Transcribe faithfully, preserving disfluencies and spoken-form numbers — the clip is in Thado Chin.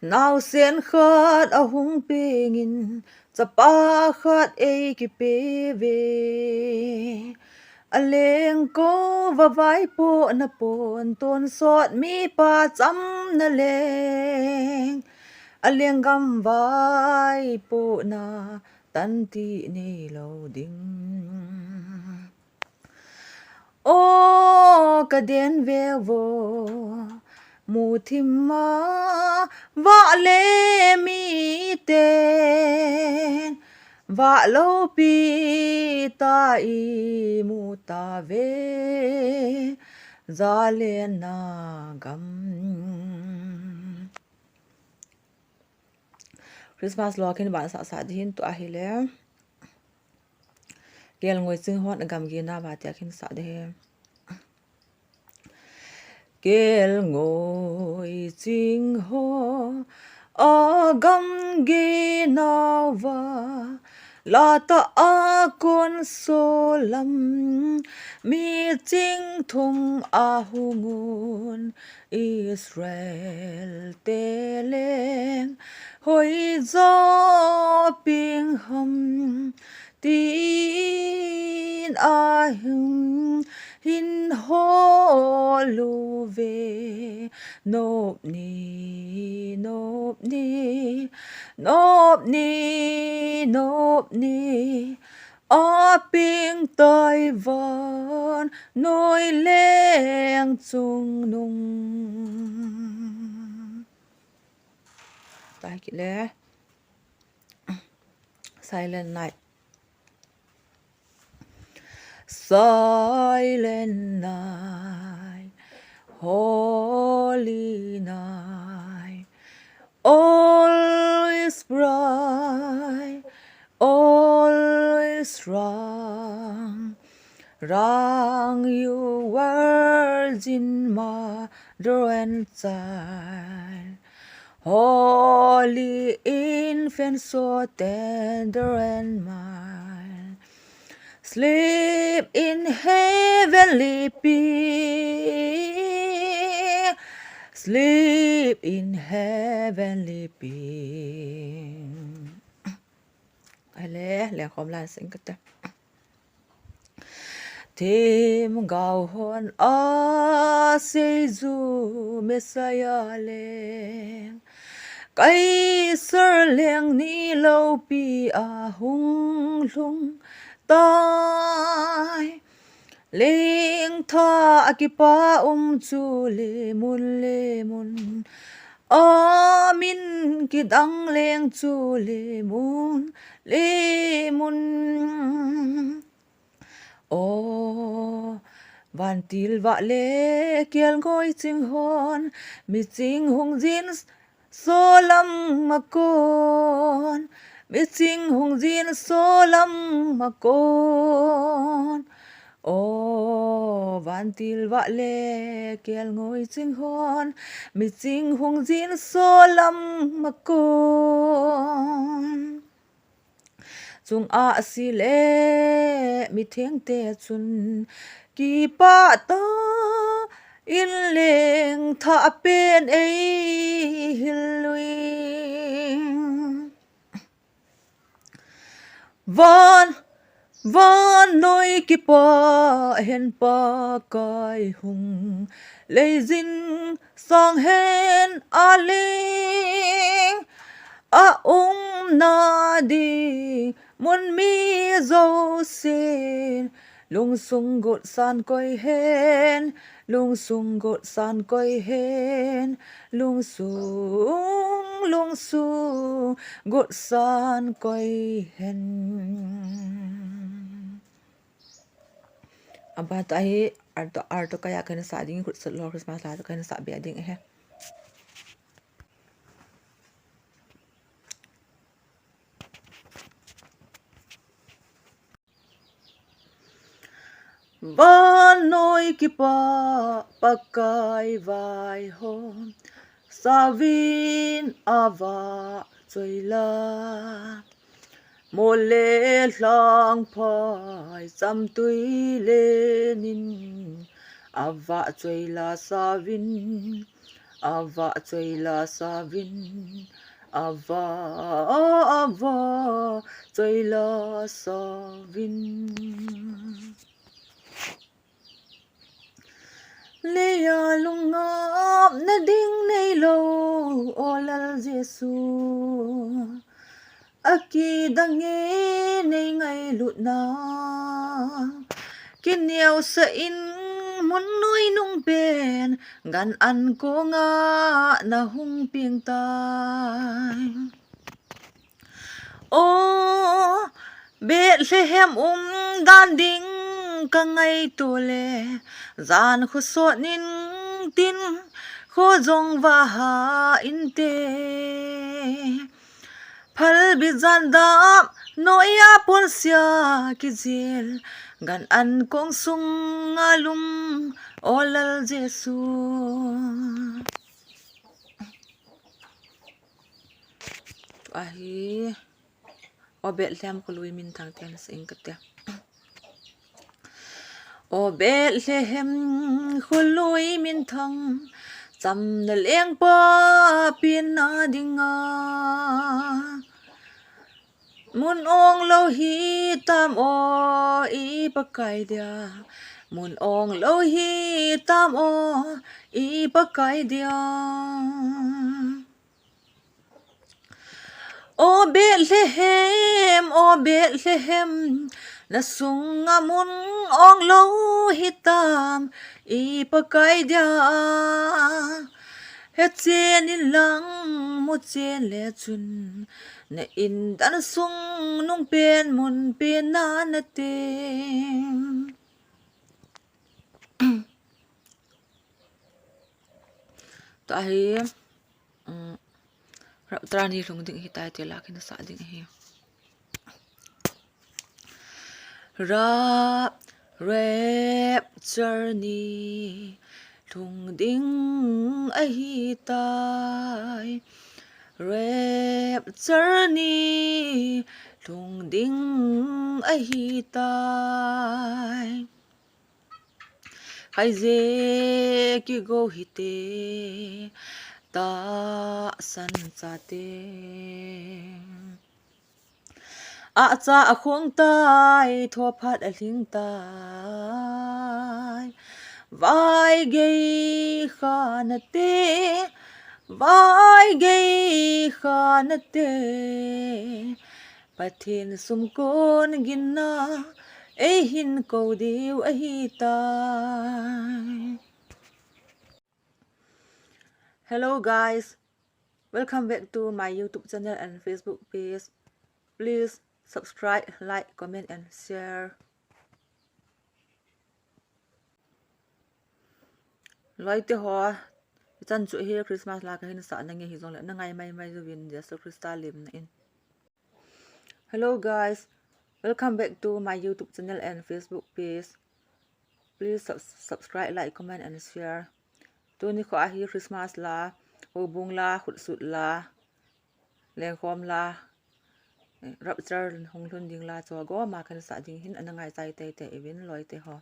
Naosen khat ahung pengin, chapa khat ei kipe ve. Aleng kou vavaipohna pon tonsot mipa chamna leng. Aleng gam vaipohna tantih neilou ding. O kaden vevo, muthim ma vale miten, valoupi ta imu tave, zalenna gam. Christmas lou khin ban sasa ding hin tu ahile. Kelngoi ching hon agamgi nauva tia khin sa ding hi. Kelngoi ching ho agamgi nauva, latah a kon solam, miching thum ahungun, Israel te leng hoijo ping ham, tin ahin, hin hol uve. Nopni, nopni, nopni, nopni, aping tai vannoi leng chungnung. Tai kit le. Silent night. Silent night, holy night, all is bright, all is strong. Rang you virgin mother and child, holy infant so tender and mild, sleep in heavenly peace, sleep in heavenly peace. Ale, lengkhom lan sing kate. Themgao hon asei u Messiah leng, Kaisar leng ni loupi ahung lhung tai. Lengtha akipa um chu le mun le mun, amin kidang leng chu le mun le mun. O, vantil vah le kelngoi ching hon, miching hung jin solam a kon, miching hung jin solam a kon. O, vantil vah le kelngoi ching hon, miching hung jin solam a kon. Chunga asi le mithengte chun kipah tah in lengtha pen eihil uvin. Van, vannoi kipah hen Pakai hung, lei jin sang hen aleng, aumna ding mun mi jousen, lungsung gotsan koi hen, lungsung gotsan koi hen, lungsung, lungsung gotsan koi hen. Aban tah hi, arto, arto kaya kana sa ding, khut sut lo Christmas la to kana sa bia ding ahi. Vannoi kipah Pakai vaihom, sauvin avahchoi la. Mol le lhangphai chamtui le nin, avahchoi la sauvin, Ava choila sauvin, ava, ava choila sauvin. Leiya lungngapna ding neilou, O Lal Jesu. Akidang e nei ngailutna. Kineosah in mun noi nung pen, gan an konga nahung peng tai. O Bethlehem umdan ding kangaito le, jan kho sot in tin, kho jong vaha inte. Phalbi jan dap noiya ponsia kijil, gan an kong sunga lum, O Lal Jesu. Ahi, O Bethlehem kholui minthang ten sing kate. O Bethlehem kholui minthang, chamna lengpa penna dinga. Mun onglou hitam o i Pakai dia. Mun onglou hitam o i Pakai dia. O Bethlehem, O Bethlehem, nasunga mun onglou hitam i Pakai dia. Hechen in lang muchen le chun, na indan sung nung pen mun penna nate. Tua hi, um, rapture ni lhung ding hitai ti la khin sa ding hi. Ra, rapture ni lhung ding ahitai. Rapture ni lhung ding ahitai. Khaije kigo hite, tahsan chate. Acha akhong tai, thophat alhing tai. Vaigei kha nate, vaigei kha nate. Pathen sumkon ginna, eihin kou diu ahitai. Hello guys, welcome back to my YouTube channel and Facebook page. Please subscribe, like, comment and share. Loite ho, ichan chu hi Christmas la kahin sah nange hijongle nangai maimai uvin Jesu Christa lemna in. Hello guys, welcome back to my YouTube channel and Facebook page. Please sub- subscribe, like, comment and share. Tuni kho ahi Christmas la, houbung la, khutsut la, lengkhom la, eh, rapture hung lhun ding la, chu goma kahin sah ding hin ana ngaichai teitei uvin loite ho.